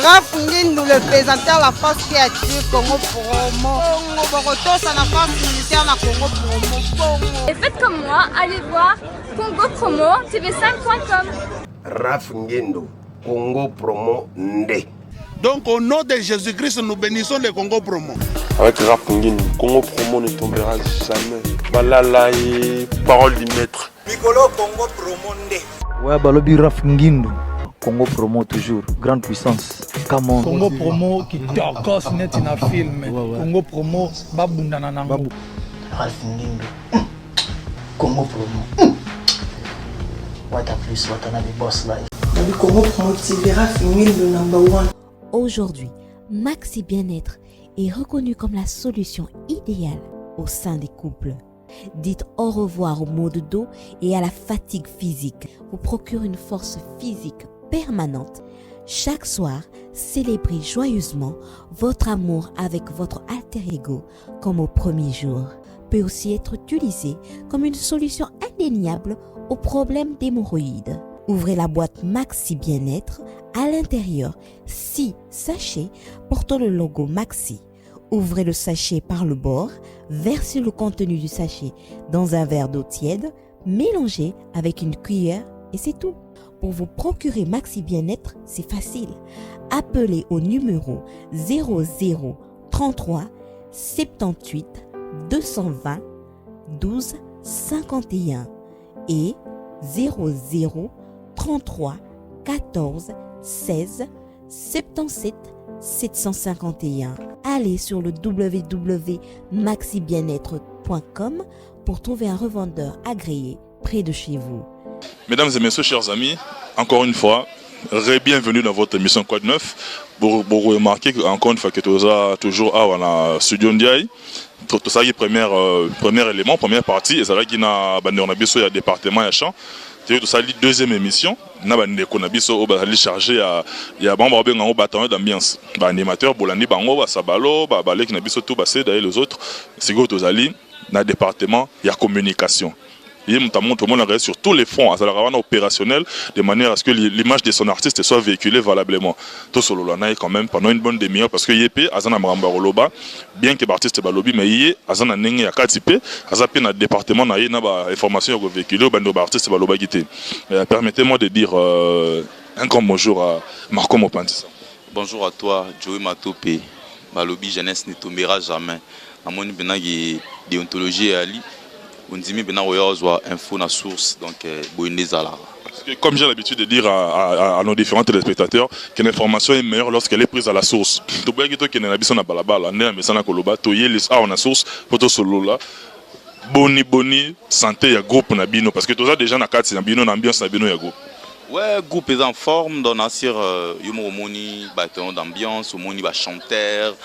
Raf Ngindu, le pesanteur, la force qui attire Congo Promo. Bongo, Bokotosa, la force militaire, la Congo Promo. Bongo. Et faites comme moi, allez voir Congo Promo TV5.com. Raf Ngindu, Congo Promo Nde. Donc au nom de Jésus-Christ, nous bénissons le Congo Promo. Avec Raf Ngindu, Congo Promo ne tombera jamais. Balala et parole du maître. Mikolo Congo Promo Nde. Ouais, balobi Raf Ngindu. Congo Promo toujours, grande puissance. Come on. Congo Promo qui tokos neti na film. Ouais. Congo Promo babundana nango. Ralph Ngindu. Congo Promo. What a plus, what another boss life. Nabi Congo Promo TV, Ralph Ngindu number one. Aujourd'hui, Maxi Bien-être est reconnu comme la solution idéale au sein des couples. Dites au revoir aux maux de dos et à la fatigue physique. Vous procure une force physique permanente. Chaque soir, célébrez joyeusement votre amour avec votre alter ego comme au premier jour. Peut aussi être utilisé comme une solution indéniable aux problèmes d'hémorroïdes. Ouvrez la boîte Maxi Bien-être. À l'intérieur, 6 sachets portant le logo Maxi. Ouvrez le sachet par le bord, versez le contenu du sachet dans un verre d'eau tiède, mélangez avec une cuillère et c'est tout. Pour vous procurer Maxi Bien-être, c'est facile. Appelez au numéro 00 33 78 220 12 51 et 00 33 14 16 77 751. Allez sur le www.maxibienêtre.com pour trouver un revendeur agréé près de chez vous. Mesdames et messieurs, chers amis, encore une fois, bienvenue dans votre émission Quoi de Neuf. Pour remarquer encore une fois que toza toujours awa na studio Ndiaye. Tosalaki première premier élément, première partie, ezalaki na bandeko na biso ya département ya chant. Tosali deuxième émission na bandeko na biso oyo bazali chargé ya bango, babenga yango bataillon d'ambiance, baanimateur. Bolandi bango, basabalo, baleki na biso tout baseda et les autres. Sikoyo tozali na département ya communication. Ye moto amonto omonaka sur tous les fronts, azalaka wana opérationnel de manière à ce que l'image de son artiste soit véhiculée valablement. Tosolola na ye quand même pendant une bonne demi-heure, parce que ye mpe aza na makambo ya koloba. Bien que baartiste balobi, mais ye aza na ndenge ya kati mpe aza mpe na département na ye na bainformation ya kovéhiculer oyo bandeko baartiste balobaki te. Permettez-moi de dire un grand bonjour à Marco Mopantisa. Bonjour à toi, Joey Matope. Balobi jeunesse ne tombera jamais. Namoni mpenaki déontologie eyali, ondimi mpena koya kozwa info na source, donc boye nde ezalaka. Parce que, comme j'ai l'habitude de dire à nos différents téléspectateurs, que l'information est meilleure lorsqu'elle est prise à la source. Toboyaki tokende na biso na balabala nde na mesana koloba, toyeli awa na source po tosolola boni boni santé ya groupe na bino, parce que toza déjà na kati na bino, na ambiance na bino ya groupe. Ouais, groupe est en forme. Donc nasir yo moko omoni bataillon d'ambiance, omoni bachanteur,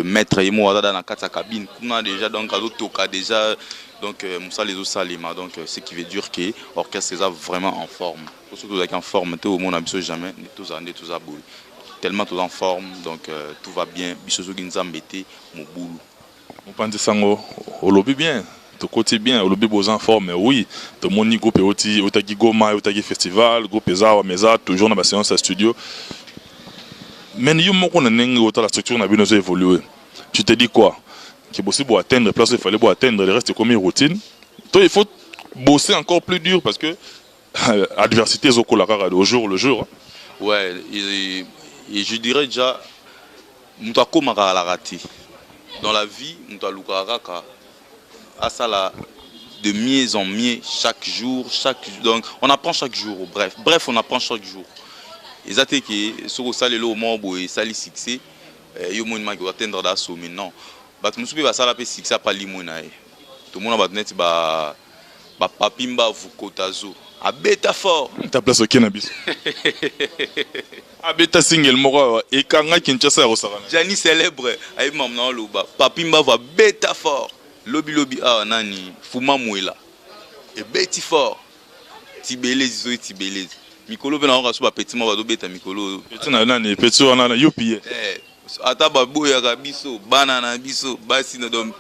maître ye moko aza na kati ya cabine kuna déjà, donc azotoka déjà, donc mosala ezosalema. Donc ce qui veut dire que orchestre eza vraiment en forme. Po soki tozalaki en forme te, omona biso jamais nde tozala nde toza boye. Tellement toza en forme, donc tout va bien. Biso soki Nzambe te, mobulu. Mopanzi sango, olobi bien, tokoti bien, olobi boza en forme. Oui, tomoni groupe euti, eutaki Goma, eutaki festival, groupe eza awa, mais eza toujours na baséance ya studio. Mais yo moko, na ndenge otala structure na bino ezo évoluer, tu te dis quoi? Que bosi bo atteindre place où il fallait bo atteindre, le reste ekomi routine, to il faut bosser encore plus dur, parce que adversité ezokola kaka au jour le jour, hein? Ouais, et je dirais déjà, moto akomaka alaka te dans la vie. Moto alukaka kaka asala de mieux en mieux chaque jour, chaque, donc on apprend chaque jour. Bref, bref, on apprend chaque jour. Eza te ke soki osali eloko moko boye, esali succès, yo moni maki oatteindre da sommet. Non, bato mosusu mpe basala mpe succès, apa limwe na ye. Tomona bato neti bapapi Mbavu Kotazo, abeta fort. Ta place okie na biso, abeta single moko awa, ekanga Kinshasa ya kosakana. Jani célèbre ayebi mamu na oloba. Papi Mbavu abeta fort lobilobi awa, nani, Fuma Mwela ebeti fort, Tibelezi, soki Tibelezi mikolo mpe nayoka so bapeti moko bazobeta mikolo oyo. Petit na nani, petit wana na UPA. Ata baboyaka biso, bana na biso basi na donc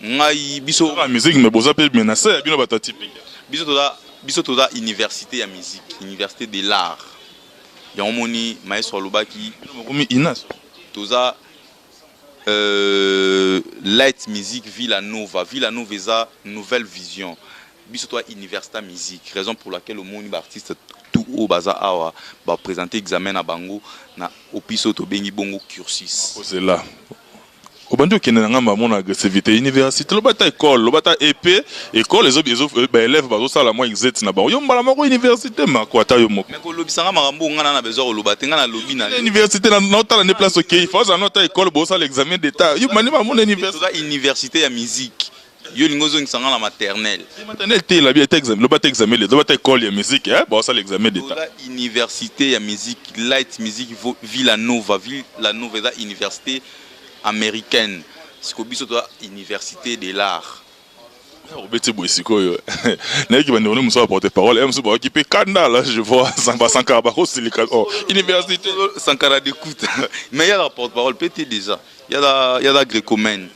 ngai biso Kaka musique, mais boza mpe menace ya bino bato atypique. Biso toza université ya musique, université de l'art. Yango moni maestro alobaki mokomi inas. Toza Light Music Villa Nova. Villa Nova eza nouvelle vision. Biso toa université musique, raison pour laquelle omoni ba artiste tout oyo baza awa ba présenter examen na bango na opisi oyo tobengi bongo cursus. Ozela obandi okende na ngambo ya mona agressivité. Université, loba ata école, loba ata ep école ezo ba élève bazosala mwa exet na bango. Yo mbala moko université, Mako, ata yo moko. Mais kolobisanga makambo oyo nga na besoin koloba te, nga nalobi na université naotala nde place okei, fa ozala nota école bosala examen d'état. Yo mani bamona université. Toza université ya musique. Yo olingi ozongisa nga na maternelle. Maternelle te, elabi ata examen, loba ata examen, loba ata école ya musique, eh, bosala examen d'état. Toza université ya musique, Light Music Villa Nova. Villa Nova eza université américaine. Siko biso toza université de l'art. Obeti boye sikoyo, nayeki bandeko nde mosusu porte parole ye mosusu bayoki mpe kanda. Là je vois Basankara bakosilika. Oh, université. Sankara d'écoute, mais yala porte parole mpe te déjà, yala grécomène.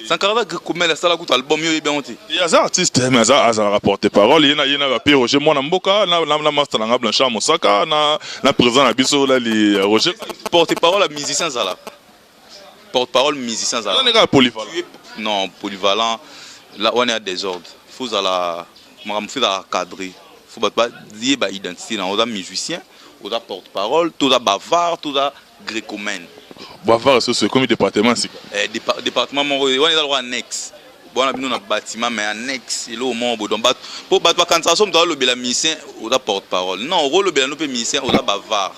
Sankara aza grécomène, asala kutu album, yo oyebi yango te. Aza artiste, mais aza azalaka porte parole. Ye na bape Roger mwana mboka na master nanga Blanchard Mosaka na président na biso lali Roger. Porte parole ya musicien azalaka porte parole musicien azalaka. Kaka polyvalent. Non, polyvalent là wana ya désordre. Faut ozala makambo, faut ezala cadré, faut bato bayeba identité na oza musicien, oza porte parole, toza bavard, toza grécomène. Bavard soso ekomi département sika. Eh, département moko wana eza lokwa annexe bona bino na bâtiment, mais annexe eloko moko boye. Donc bato, po bato bakanisaka so moto alobela musicien oza porte parole, non, okolobela no mpe musicien oza bavard,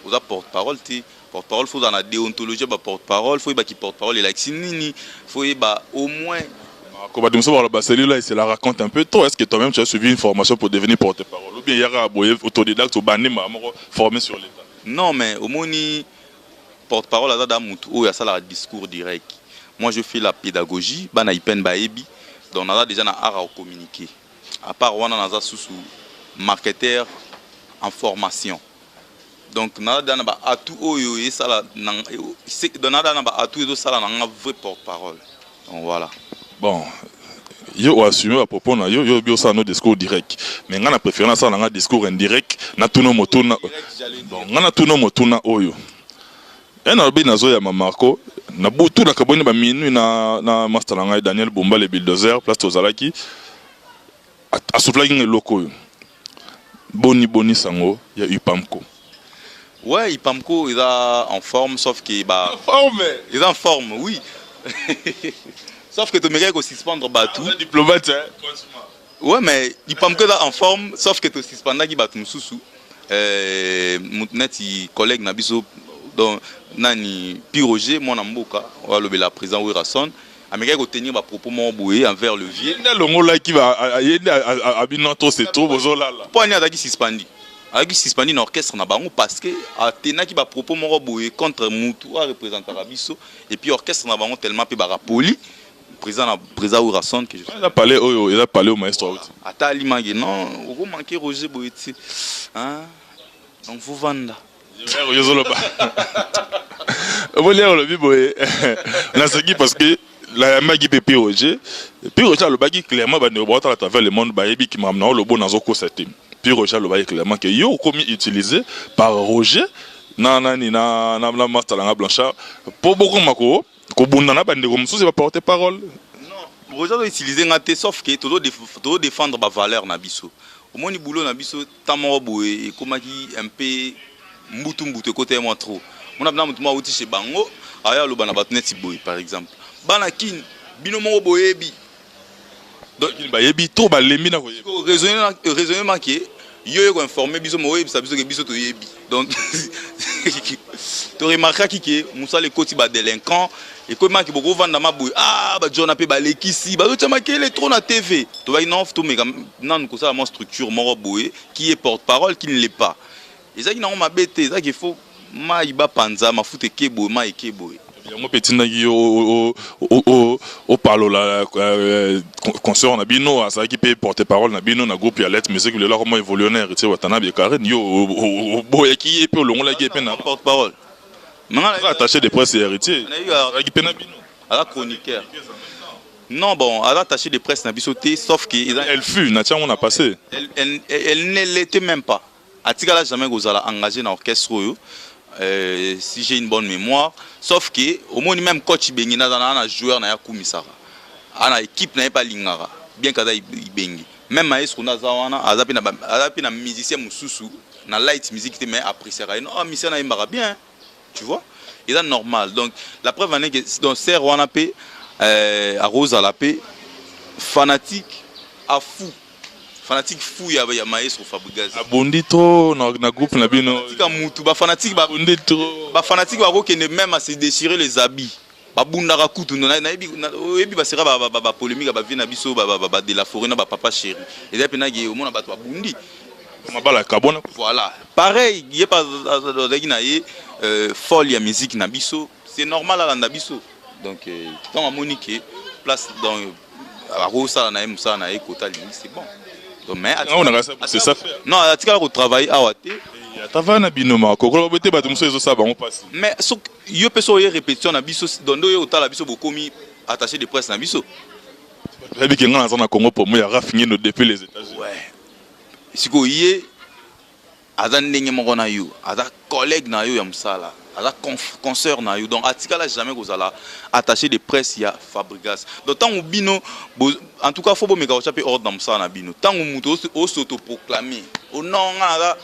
oza porte parole te. Porte parole faut ozala na déontologie ya baporte parole, faut oyebaki porte parole elakisi nini, faut oyeba au moins. Ko bato mosusu baloba celui-là il se la raconte un peu trop. Est-ce que toi-même tu as suivi une formation pour devenir porte-parole ou bien yaka boye autodidacte, obandi mbala moko formé sur l'état? Non, mais omoni, porte parole aza da mutu oyo asalaka discours direct. Moi je fais la pédagogie, bana ipene bayebi. Donc naza déjà na art à communiquer. À part wana, naza susu marketeur en formation. Donc naza da na baatu oyo esala, donc naza da na baatu ezosala na nga vrai porte parole. Donc voilà. Bon, yo oassume bapropos na yo, yo oyebi osala no discours direct, mais ngai na préféré nasala na nga discours indirect. Natuna motuna. Bon, ngai natuna motuna oyo e nalobi nazoyamba Marco na butu, nakaboni baminuit na master na ngai Daniel Bomba le bulldozer. Place tozalaki, asoufflaki nga eloko oyo: boni boni sango ya Upamco? Ouais, Ipamco eza en forme, sauf que ba forme? Eza en forme, oui, sauf que tomekaki kosuspendre bato. Diplomate, hein? Ouais, mais Ipamco eza en forme, sauf que tosuspendaki bato mosusu, neti collègue na biso, donc nani, Pi Roger mwana mboka oyo alobela président Werason, amekaki kotenir bapropos moko boye envers le vieux. Nde alongolaki, ye nde abino to c'est trop, bozolala. Mpo ani azalaki suspendi, azalaki suspendi na orchestre na bango parce que atenaki bapropos moko boye contre mutu oyo areprésentaka biso. Et puis orchestre na bango tellement mpe bakapoli président na président Werason que Eza palais oyo, eza palais oyo maestro auti. Ata alimaki non, okomanke Roger boye ti, hein? Donc vovanda. Oyo ozoloba omoni olobi boye, naseki parce que nayambaki mpe Pi Roger. Pi Roger alobaki clairement, bandeko baotala à travers le monde bayebiki makambo na olobo, nazokosa te. Pi Roger alobaki clairement ke yo okomi utilisé par Roger na nani na master nanga Blanchard mpo bokoma ko kobunda na bandeko mosusu baporte parole. Roger azoutilize nga te, sauf ke tozodéfendre bavaleur na biso. Omoni, boulot na biso ntan moko boye ekomaki un peu mbutu mbutu, ekota ye mwa trop. Mona mpena motu moko awuti chez bango, aya aloba na bato neti boye, par exemple bana Kini, bino moko boyebi. Bayebi to balembi na koyeba. Raisonnement ke yo ye koinforme biso, mo oyebisa biso ke biso toyebi. Donc toremarkaki ke mosala ekoti badélinquant, ekomaki bokovanda boye, ah, bajona mpe balekisi, bazotia makele trop na TV. Tobaki non, tomeka nanu kosala mwa structure moko boye, qui est porte parole, qui ne l'est pas. Ezalaki nango mabe te, ezalaki faut mai bapanza mafuta eke boye, mai eke boye. Yango mpe etindaki yo opalola concert na bino. Azalaki mpe porte parole na bino na groupe ya Let Music. Lelo akoma évolutionnaire Héritier Watanabe. Karine, yo oboyaki ye mpe olongolaki ye mpe na porte parole. Attaché de presse ya Héritier, azalaki mpe na bino. Aza chroniqueur, non? Bon, aza attaché de presse na biso te, sauf que elle fut na tiango na passé. Elle ne l'était même pas. Atikala jamais kozala engagé na orchestre oyo, si j'ai une bonne mémoire. Sauf que omoni, même coach Ibenge naza na joueur na ye akumisaka, ana équipe na ye mpe alingaka bien que aza Ibenge. Même maestro nde aza wana, aza mpe na musicien mosusu na light musique te, mais appréciaka ye. Non, ah, musicien nayembaka bien, tu vois, eza normal. Donc la preuve en est que donc ser wana mpe akozala mpe fanatique à fou, fanatique fou ya maestro Fabregas. Abundi trop na groupe na bino. Tika mutu, bafanatique abundi trop. Bafanatique bakokende même à se déchirer les habits, babundaka kutu. Nayebi, oyebi, basera bapolémique ya bavie na biso ba de la forêt na bapapa chéri, eza mpenaki omona bato babundi. Mabala kabona. Voilà, pareil, ye pa azalaki na ye folle ya musique na biso, c'est normal alanda biso. Donc ntango amoni ke place, donc akosala na ye mosala na ye kota alingi, c'est bon. Donc mais C'est ça. Non, atikala kotravaille awa te. Atava na bino makokola bote, bato mosusu ezosala bango mpasi. Mais soki yo mpe so oye répétition na biso, donc nde oye kotala biso, bokomi attaché de presse na biso. Oyebi ke nga naza na Congo Promo ya Raf Ngendo depuis les États-Unis. Ouais, sikoyo ye aza ndenge moko na yo, aza collègue na yo ya mosala, aza consœur na yo. Donc atikala jamais kozala attaché de presse ya Fabregas. Donc ntango bino, en tout cas faut bomeka kotya mpe ordre na mosala na bino. Ntango moto os'autoproclame, non, nga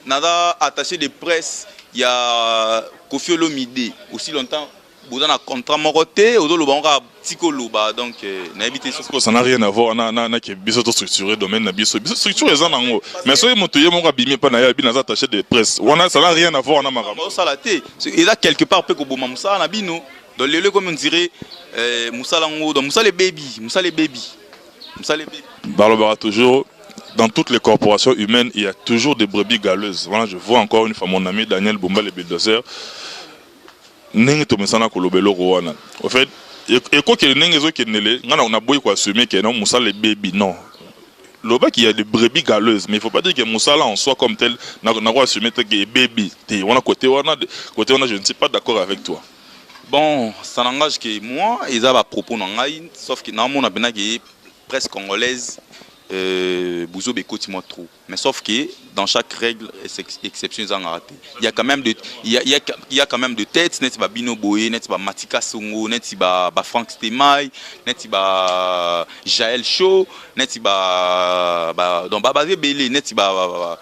naza attaché de presse ya Kofi Olomide, aussi longtemps boza na contrat moko te, ozoloba ngo kaka, tika oloba. Donc nayebi te. Ça n'a rien à voir na ke biso to structuré domaine na biso. Biso structure eza nango, mais soki moto ye moko abimi epa na ye, abi naza attaché de presse wana, ça n'a rien à voir na makambo. Osala te, eza quelque part mpe koboma mosala na bino. Donc lelo ekomi on dirait mosala yango, donc mosala ebebi, mosala ebebi, mosala ebebi. Balobaka toujours, dans toutes les corporations humaines, il y a toujours des brebis galeuses. Voilà, je vois encore une fois mon ami Daniel Bomba, le bulldozer. Ndenge tomesana koloba eloko wana, au fait, ekokende ndenge ezokendele, nga naboyi koassume ke non, mosala ebebi. Non, lobaki il y a des brebis galeuses, mais il faut pas dire que mosala en soi comme tel, nako assumer te ke ebebi te. Wana côté wana, côté wana, je ne suis pas d'accord avec toi. Bon, ça n'engage que moi, eza bapropos na ngai. Sauf que naomona mpena ke presse congolaise, buzoba ekoti mwa trop. Mais sauf que dans chaque règle, exception ezangaka te. Il y a quand même de têtes neti babino boye, neti bamatika songo, neti ba Frank Stemai, neti ba Jael Show, neti ba donc baza ebele, neti ba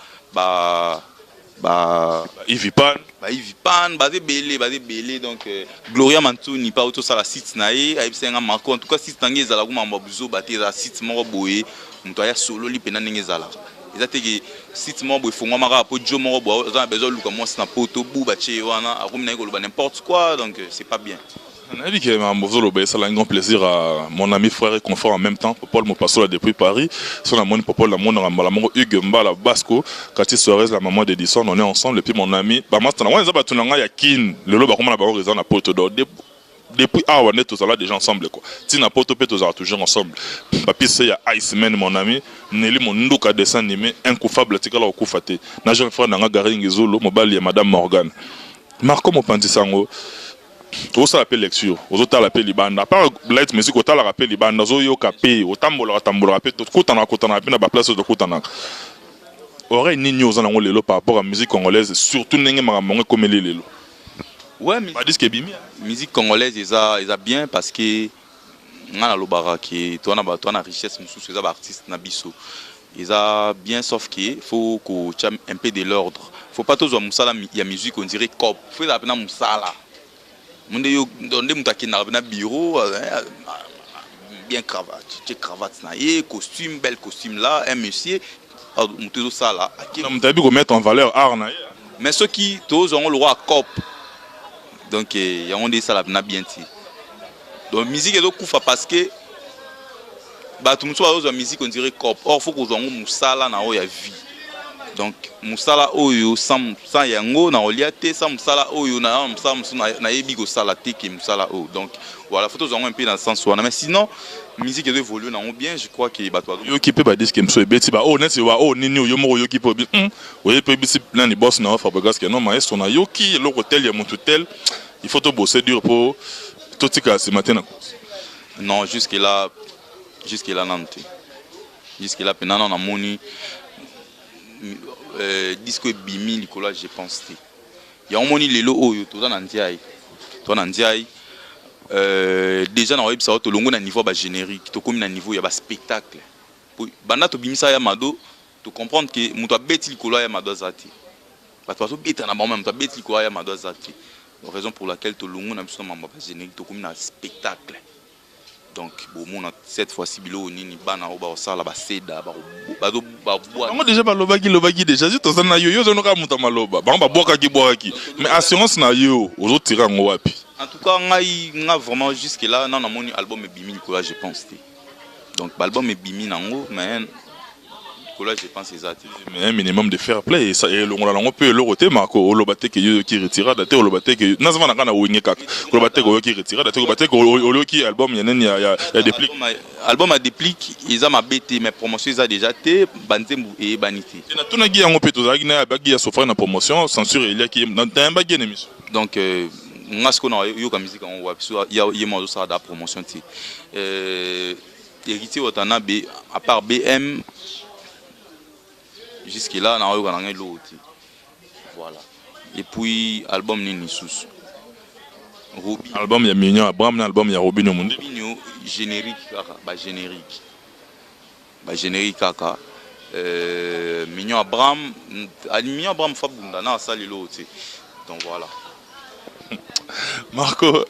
Ivi Pan. Ba Ivi Pan, baza ebele, baza ebele. Donc Gloria Mantoni mpa otosala site na ye, ayebisa nga Marco, en tout cas site na ngai ezalaka mambo ya buzoba te. Ezala site moko boye, moto aya sololi mpena ndenge ezalaka. Eza te ke site moko boye efongwama kaka po jo moko boye aza na besoin oluka mwasi na poto, bu batie ye wana, akomi na ye koloba n'importe quoi. Donc c'est pas bien. Nayebi ke makambo ozoloba esala un grand plaisir à mon ami, frère et confrère en même temps, Popol Mopasola depuis Paris. So namoni Popol, namonaka mbala moko Hugues Mbala Basco, Kati Suarez, la maman d'Edison, on est ensemble. Et puis mon ami bamasta na wana, eza bato na ngai ya Kine, lelo bakoma na bango eza na poto. Donc depuis awa nde tozala déjà ensemble quoi, ntina poto mpe tozala toujours ensemble. Papise ya Iceman, mon ami Neli Monduka, dessin animé incoufable, atikala kokufa te, na jeune frère na nga Gary Ngizulu, mobali ya madame Morgan. Marco mopanzi sango, ozosala mpe lecture, ozotala mpe libanda, part light music, otalaka mpe libanda, ozoyoka mpe, otambolaka tambolaka mpe, tokutanaka kutanaka mpe na baplace oyo tokutanaka. Oreille nini oza nango lelo par rapport à musique congolaise, surtout ndenge makambo yango ekomeli lelo? Ouais. Badisque ebimi. Musique congolaise eza bien, parce que nga nalobaka ke toa na bato na richesse mosusu, eza baartiste na biso, eza bien. Sauf que faut kotia un peu de l'ordre, faut pas tozwa mosala ya musique on dirait cop. Faut ezala mpena mosala nde yo nde moto akendaka mpena bureau, bien cravate, tie cravate na ye, costume, bel costume là, un monsieur, moto ezosala. Moto ayebi komettre en valeur art na ye. Mais soki tozwa yango lokwa cop, donc yango nde esala mpena bien te. Donc musique ezokufa parce que bato mosusu bazozwa musique on dirait cop. Or faut kozwa yango mosala na oyo ya vie. Donc mosala oyo, sans yango na kolia te, sans mosala oyo na mosala mosusu nayebi kosala te ke mosala oyo. Donc voilà, faut tozwa yango un peu na sens wana. Mais sinon musique ezo évolue nango bien, je crois que bato Yoki mpe badisque mosusu ebeti ba oyo neti ba oyo nini oyo moko oyoki mpe obi oyebi mpe oyebisi nani, boss na yo Fabregas, ke non, maestro, nayoki eloko tel ya motu tel, il faut tobose dur mpo totikala nsima te na course. Non, jusque là, jusque là nanu te. Jusque là mpena nano namoni. Disque ebimi likolo ya je pense te. Yango moni lelo oyo toza na Ndiaye, toza na Ndiaye. Déjà na oyebisa yo, tolongwe na niveau ya bagénérique, tokomi na niveau ya baspectacle. Banda tobimisa ya Mado, tocomprendre ke moto abeti likolo ya Mado aza te. Bato bazobeta na bango, moto abeti likolo ya Mado aza te. Raison pour laquelle tolongwe na biso na mambo ya bagénérique, tokomi na spectacle. Donc bomona cette fois-ci biloko nini bana oyo bakosala, baseda. Bango déjà balobaki, lobaki déjà. Si toza na yo, yo ozonoka moto ya maloba, bango babwakaki bwakaki, mais assurance na yo ozotira yango wapi? En tout cas ngai, nga vraiment, jusque là na namoni album ebimi likolo ya je pense te. Donc baalbum ebimi nango, mais likolo ya je pense eza te. Mais un minimum de fair play elongola nango mpe eloko te. Mako oloba te ke yo oyoki retirada te, oloba te ke naza vanda kaka na Wenge kaka, koloba te ke oyoki retirada te, koloba te ke oyoki album ya nani, ya Déplique. Album ya Déplique eza mabe te, mais promotion eza déjà te, banzembo eyebani te. Natunaki yango mpe, tozalaki na abaki ya sofraki na promotion, censure eliaki ye, nayambaki ye na émission. Donc nga sikoyo na yoka musique yango wapi so ye mo azosala da promotion te? Héritier Watanabe, à part BM, jusque là naoyoka na ngai eloko te. Voilà. Et puis album nini lisusu? Robi. Album ya Mignon Abraham na album ya Robino Mundi. Robinio, générique kaka, bagénérique, bagénérique kaka. Mignon Abraham, Mignon Abraham fabunda na asali eloko te. Donc voilà. Marco,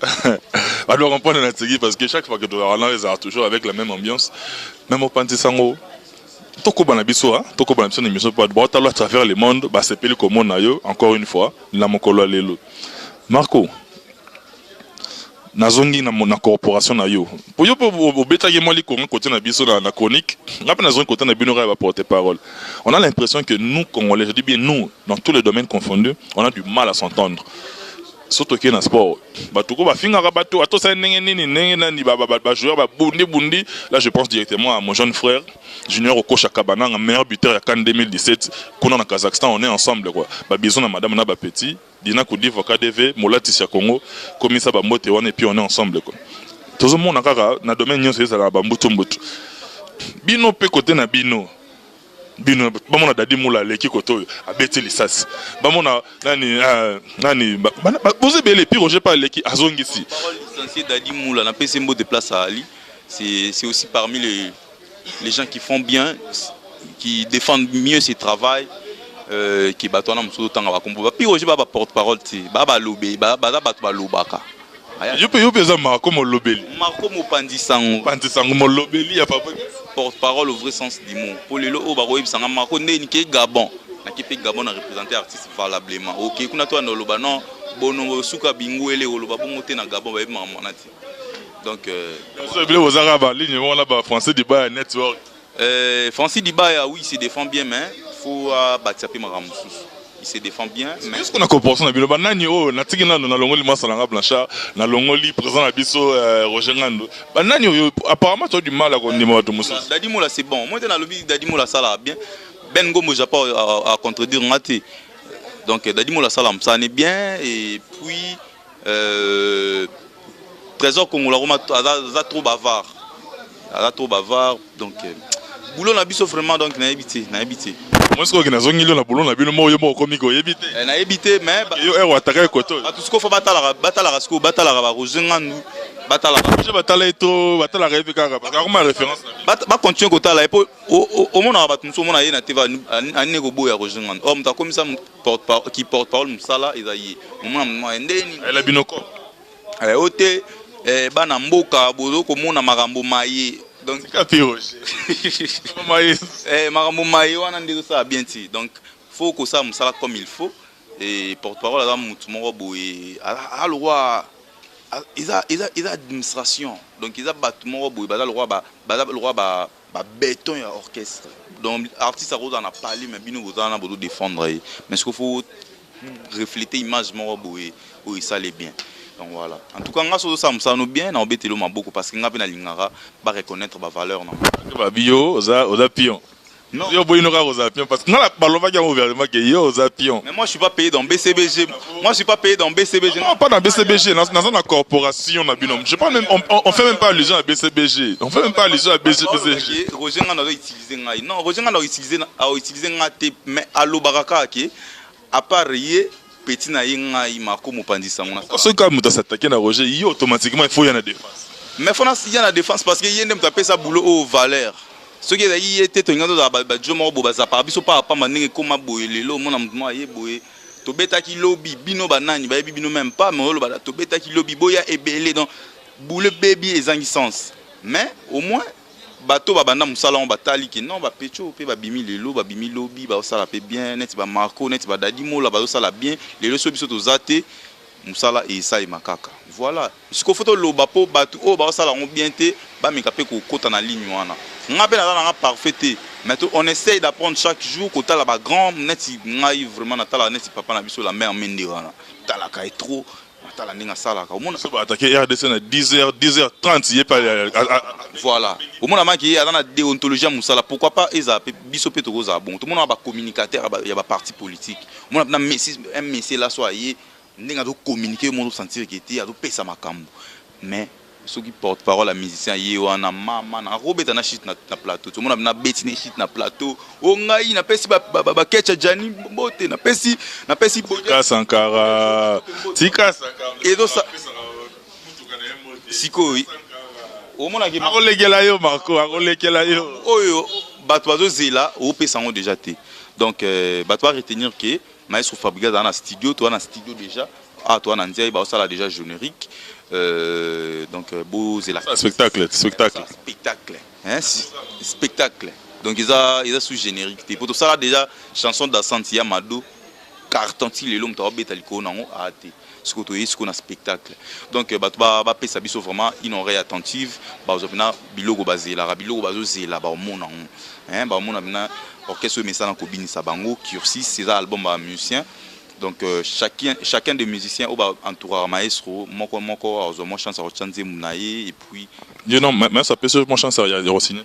on doit comprendre na tiki parce que chaque fois que tu vas là, toujours avec la même ambiance. Même au Pantisango, tokoba na biso, tokoba na biso na émission po baotala à travers le monde, basepeli komona yo encore une fois na mokolo ya lelo. Marco, nazongi na corporation na yo po yo mpo obetaki mwa likonga kote na biso na chronique. Nga mpe nazongi kote na bino kaka baporte parole. On a l'impression que nous, Congolais, je dis bien nous, dans tous les domaines confondus, on a du mal à s'entendre. So tokei na sport, bato ko bafingaka bato, atosali ndenge nini, ndenge nani, bajoueur babundi bundi. Là, je pense directement à mon jeune frère Junior Okosha Kabananga, meilleur buteur ya CAN 2017 kuna na Kazakhstan. On est ensemble quoi. Babisous na madame na bapetit Dina Kudiva, KDV molatisi ya Congo, komisa bambote wana. Et puis on est ensemble quoi. Tozomona kaka na domaine nyonso ezalaka bambutu mbutu. Bino mpe kote na bino, bino bamona Dadi Mula aleki kote oyo, abeti lisasi, bamona nani, nani, boza ebele. Puis Roger pa aleki, azongisi. Licencié Dadi Moula, napesi mbote place à Ali. C'est aussi parmi les gens qui font bien, qui défendent mieux ce travail, qui bato wana mosusu otanga bakombo bapi Roger, ba baporte parole te, ba balobe, baza bato balobaka. Yo mpe eza Marco molobeli. Marco mopanzi sango. Panzi sango, molobeli ya papa. Porte parole au vrai sens du mot, po lelo oyo bakoyebisanga Marco ndeni ke Gabon, naki mpe Gabon na représenter artiste valablement. Ok, kuna to wana oloba non, bono suka bingwele, oloba bongo te. Na Gabon bayebi makambo wana te. Donc so ebele bozaka baligne wana, ba Français Dibaya network. Francis Dibaya, oui, il se défend bien, mais faut abakisa mpe makambo mosusu. Il se défend bien, mais est-ce qu'on a comportement na bino banani oyo natiki nano? Nalongoli mwasa nanga Blanchard, nalongoli président na biso, Roger Ngando. Banani oyo apparemment tu as du mal à kondima bato mosusu? Dadi Mola, c'est bon. Moi te nalobi Dadi Mola asalaka bien. Ben Ngombo, j'ai pas à contredire nga te. Donc Dadi Mola asala mosala bien. Et puis Trésor Kongola koma aza trop bavard, aza trop bavard. Donc boulot na biso vraiment, donc nayebi te, nayebi te. Moi sikoyo okende, azongeli yo na boulot na bino moko, yo moko okomi koyebi te. Nayebi te, mais yo ere ataka ekote oyo. Bato sikoyo fo batalaka, batalaka sikoyo, batalaka ba Roger Ngandu, batalaka. Roger, batala ye to batalaka ye mpe kaka parce que akoma référence na bino. Bacontinue kotala ye, mpo omonaka bato mosusu, omona ye na te, anini koboya Roger Ngandu. Or moto akomisa ki porte parole, mosala eza ye. Omona moto ndeni ayela bino ko. Oyo te, bana mboka bozo komona makambo maye. Donc makambo maye wana nde ezosala bien ti. Donc faut kosala mosala comme il faut. Et porte parole aza motu moko boye, alokwa eza administration. Donc eza bato moko boye baza lokwa babéton ya orchestre. Donc artiste akozala na pali, mais bino bozala na bozodéfendre ye, mais ce qu'il faut refléter image moko boye oyo esale bien. Donc voilà, en tout cas nga so ozosala mosala no bien, na obeteli yo maboko, parce que nga mpe nalingaka bareconnaître bavaleur na babi. Yo oza pion. Non. Yo boyi noka kozala pion parce que nga balobaki yango ouvertement que yo oza pion. Mais moi je suis pas payé dans BCBG. Moi je suis pas payé dans BCBG. Non, pas dans BCBG, dans la corporation na bino. Je parle même on fait même pas allusion à BCBG. On fait même pas allusion à BCBG. Roger nga nazo utiliser ngai. Non, Roger nga nazo utiliser a utiliser nga te mais alobaka kaka ke à part ye petit na ye ngai Marco mopanzi sango na. Soki kaka moto as'attaquer na Roger, yo automatiquement il faut ya na défense. Mais faut na ya na défense parce que ye nde moto apesa boulot oyo valeur. Soki ezalaki ye te, tolinga tozala bajo moko boye bazapaka biso paka pamba. Ndenge ekóma boye lelo, omona motu moko aye boye: "Tobetaki lobi, bino banani?" Bayebi bino même pas, mais oloba: "Tobetaki lobi, boya ebele." Donc boule bebi ezangi sens, mais au moins bato babanda mosala yango batali ke non, bapecho mpe babimi lelo, babimi lobi, bazosala mpe bien, neti bamarco, neti badadi mola, bazosala bien lelo. So biso toza te, mosala esalema kaka. Voilà, sikoyo faut toloba mpo bato oyo bazosala yango bien te bameka mpe kokɔta na ligne wana. Nga mpe naza nanga parfait te, mais on essaye d'apprendre chaque jour, kotala bagrand neti ngai. Vraiment natala neti papa na biso la mère Mende wana, talaka ye trop, natala ndenge asalaka, omona. So baattaquer RDC na 10h, 10h30, ye pa. Voilà, omona maki ye aza na déontologie ya mosala. Pourquoi pas ezala mpe biso mpe tokozala bongo? Tomona bacommunicateur ya baparti politique, omona mpena messi, un messie la so aye, ndenge azocommuniquer, yo moto sentir ke te azopesa makambo. Mais soki porte parole ya musicien ye wana, mama na akobeta na shit na plateau, tomona na beti ne shit na plateau: "O ngai napesi bakecha jani mbote, napesi Tika Sankara, tika Sankara. Ezosa sikoyo omonaki. Akolekela yo, Marco, akolekela yo. Oyo bato bazozela, opesa yango déjà te. Donc bato baretenir ke maestro Fabregas aza na studio, toza na studio déjà. Ah, toza na nzia, baosala déjà générique. Donc bozela. Spectacle, spectacle. Spectacle, hein, spectacle. Donc eza sous générique te, po tosala déjà chanson d'attente ya Mado carton ti lelo moto aobeta likolo nango aa te. Sikoyo toye sikoyo na spectacle. Donc bato bapesa biso vraiment une oreille attentive, bazwa mpena biloko bazelaka, biloko bazozela, baomona yango, baomona mpena orchestre oyo mesana kobinisa bango. Cursis eza album ya musicien. Donc chacun des musiciens oyo baentouraka maestro moko moko azwa mwa chance ya kotia nzembo na ye et puis Yo non, mais ça peut mwa chance ya kosigner.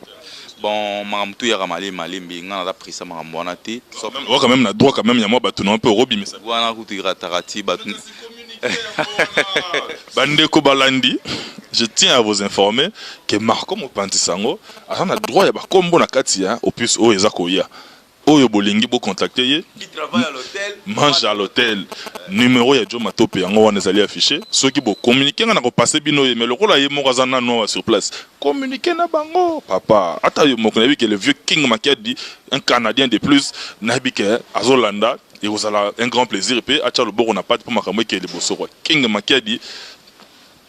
Bon, makambo to eyaka malembe malembe, nga naza presa makambo wana te. Oa quand même na droit quand même ya mwa bato na mpe okobimisa. Wana kutu erataka ti bato. Bandeko balandi, je tiens à vous informer que Marco mopanzi sango aza na droit ya bakombo na kati ya opus oyo eza koya. Oyo bolingi, bocontacter ye. Mange à l'hôtel, numéro ya Jo Matope yango wana ezali affiché. Soki bocommuniquer nga na kopasser bino ye, mais lokola ye moko aza nanu awa sur place, communiquer na bango papa. Ata yo moko nayebi ke le vieux King Makiadi, un Canadien de plus, nayebi ke azolanda, ekozala un grand plaisir mpe atya loboko na pate mpo makambo ekee liboso kwa King Makiadi.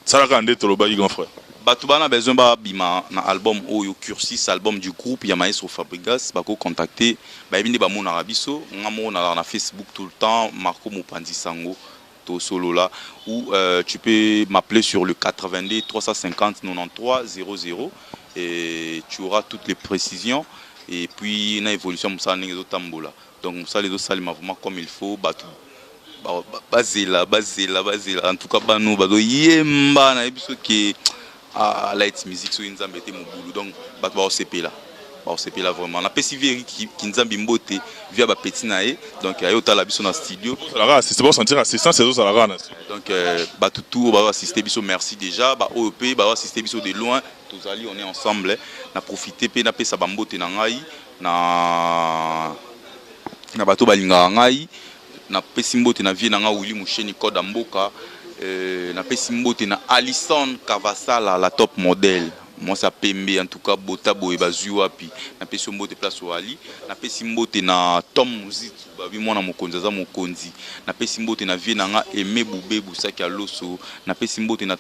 Salaka nde tolobaki, grand frère. Bato bana besoin babima na album oyo Cursis, album du groupe ya maestro Fabregas, bakocontacter, bayebi nde bamonaka biso. Nga moko nazalaka na Facebook tout le temps, Marco Mopanzi Sango, tosolola, ou tu peux m'appeler sur le 82 350 93 00 et tu auras toutes les précisions et puis na évolution mosala ndenge ezotambola. Donc mosala ezosalema vraiment comme il faut. Bato bazela, bazela, bazela. En tout cas bano bazoyemba, nayebi soki light music, soki Nzambe te mobulu. Donc bato baosepela, baosepela vraiment. Napesi vie Erik Kinzambi mbote, vie ya bapeti na ye. Donc aye otala biso na studio. Sentir assistance ezozalaka na Donc bato tout oyo bazoassiste biso, merci déjà. Baoyo mpe bazoassiste biso de loin, tozali, on est ensemble. Na profite mpe napesa bambote na ngai na bato balingaka ngai. Napesi mbote na vie na ngai Willi Musheni, code ya mboka. Napesi mbote na Alison Kavasala, la top modèle, mwasi pembe. En tout cas bota boye bazwi wapi? Napesi yo mbote place oali. Napesi mbote na Tom Muzitu, babi mwana mokonzi aza mokonzi. Napesi mbote na vie na nga Aime Bubebu Saki ya loso. Napesi mbote na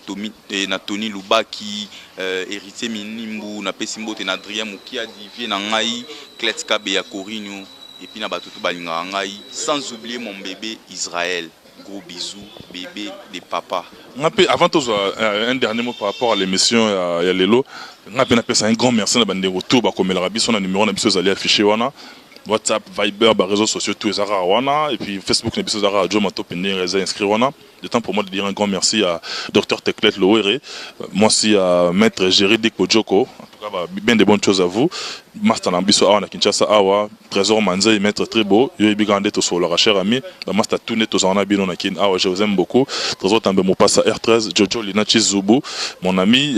Tony Lubaki, Héritier Minimbu. Napesi mbote na Adrien Mokiadi, vie na ngai Clet Kabe ya Corino, et puis na bato to balingaka ngai, sans oublier mon bébé Israël. Gros bisous, bébé de papa. Nga mpe, avant tozwa un dernier mot par rapport à l'émission ya lelo, nga mpe napesa un grand merci na bandeko to bakomelaka biso na numéro na biso ezali affiché wana, WhatsApp, Viber, baréseaux sociaux tout eza kaka wana, et puis Facebook na biso eza kaka Jo Matope ndenge eza inscrit wana. De temps pour moi de dire un grand merci à Dr Teclet Lowere, moi aussi à Maître Jerry Dik Bojoko. En tout Tout cas, bah, bien de bonnes choses à vous. Master na biso awa na Kinshasa awa, Trésor Manzei, Maître Tribo, yo yebi kaka nde tosololaka, cher ami. Ba master tout nde tozala na bino na Kin awa, je vous aime beaucoup. Trésor Tambe Mopasa R13, Jojo Lina Chizubu, mon ami,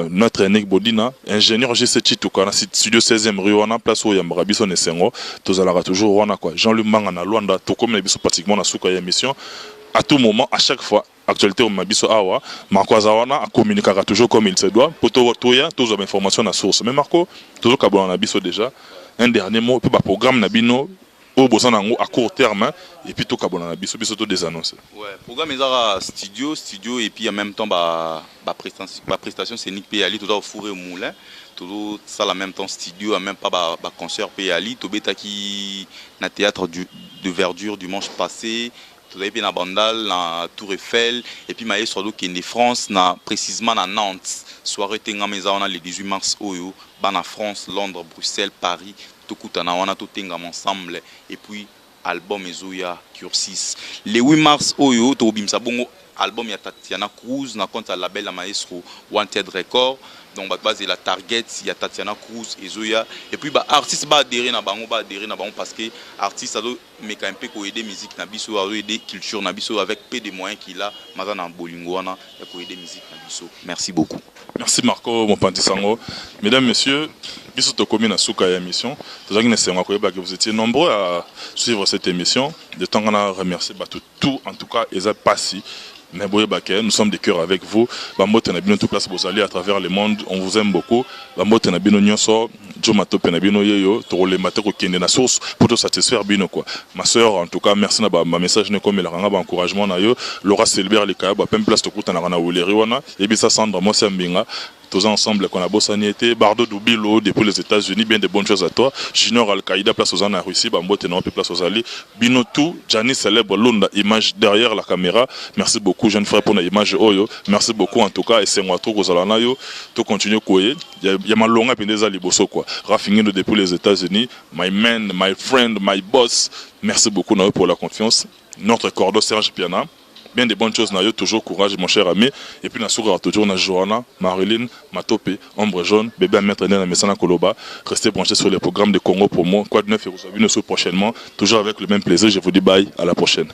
notre Nick Bodina, ingénieur JC Chituka na studio 16e rue wana, place oyo yambaka biso na esengo, tozalaka toujours wana quoi. Jean-Louis Mbanga na Luanda, tokomi na biso pratiquement na suka ya émission. À tout moment, à chaque fois, actualité omema biso awa, Marco aza wana, acommuniquaka toujours comme il se doit po toya tozwa bainformation na source. Mais Marco, tozokabwana na biso déjà, un dernier mot mpe baprogramme na bino oyo boza na yango à court terme, et puis tokabwana na biso, biso todésannonce. Ouais, programme ezaka studio, studio et puis en même temps ba prestation scénique mpe yali. Toza au four et au moulin, tozosala en même temps studio, en même pas baconcert mpe yali. Tobetaki na théâtre de verdure dimanche passé, tozali mpe na Bandal, na Tour Eiffel, et puis mayeso azokende France, na précisément na Nantes. Soirée etengama eza wana le 18 mars oyo. Bana France, Londres, Bruxelles, Paris, tokutana wana, totengama ensemble. Et puis album ezoya, Cursis, le 8 mars oyo tokobimisa bongo album ya Tatiana Cruz na compte ya label ya maestro Wanted Record. Donc bato bazela Target ya Tatiana Cruz ezoya. Et puis baartiste baadhérer na bango, baadhérer na bango, parce que artiste azomeka mpe koaider musique na biso, azoaider culture na biso avec peu de moyens qu'il a, maza na bolingo wana ya koaider musique na biso. Merci beaucoup. Merci Marco Mopanzi Sango. Mesdames, messieurs, biso tokomi na suka ya émission. Tozalaki na esengo ya koyeba que vous étiez nombreux à suivre cette émission. De temps en remercier bato tout, en tout cas eza pasi, mais boyeba que nous sommes de cœur avec vous. Bambote na bino tout place bozali à travers le monde, on vous aime beaucoup. Bambote na bino nyonso, Jo Matope na bino yeyo, tokolemba te kokende na source pour te satisfaire bino quoi. Ma sœur, en tout cas merci na ba message ne komelaka nga, ba encouragement na yo. Laura Selber Likaya, ba même place tokutanaka na Wuleri wana, yebisa Sandra mwasi ya mbinga, tous ensemble qu'on a bossani été. Bardo Dubilo depuis les États-Unis, bien de bonnes choses à toi. Junior Al-Qaïda, place aux en Russie, bambote na place aux Ali bino tout. Gianni célèbre Lunda, image derrière la caméra, merci beaucoup jeune frère pour l'image oyo, merci beaucoup en tout cas. Et c'est moi trop kozala na yo, to continuer koye ya malonga pendeza liboso quoi. Rafingindo depuis les États-Unis, my man, my friend, my boss, merci beaucoup na pour la confiance. Notre cordeau Serge Piana, bien de bonnes choses na yo, toujours courage mon cher ami. Et puis na suka toujours na Johanna Marilyn Matope, ombre jaune, bébé à maître na mesana koloba. Restez branchés sur les programmes de Congo Promo. Quoi de neuf et vous avez prochainement, toujours avec le même plaisir, je vous dis bye, à la prochaine.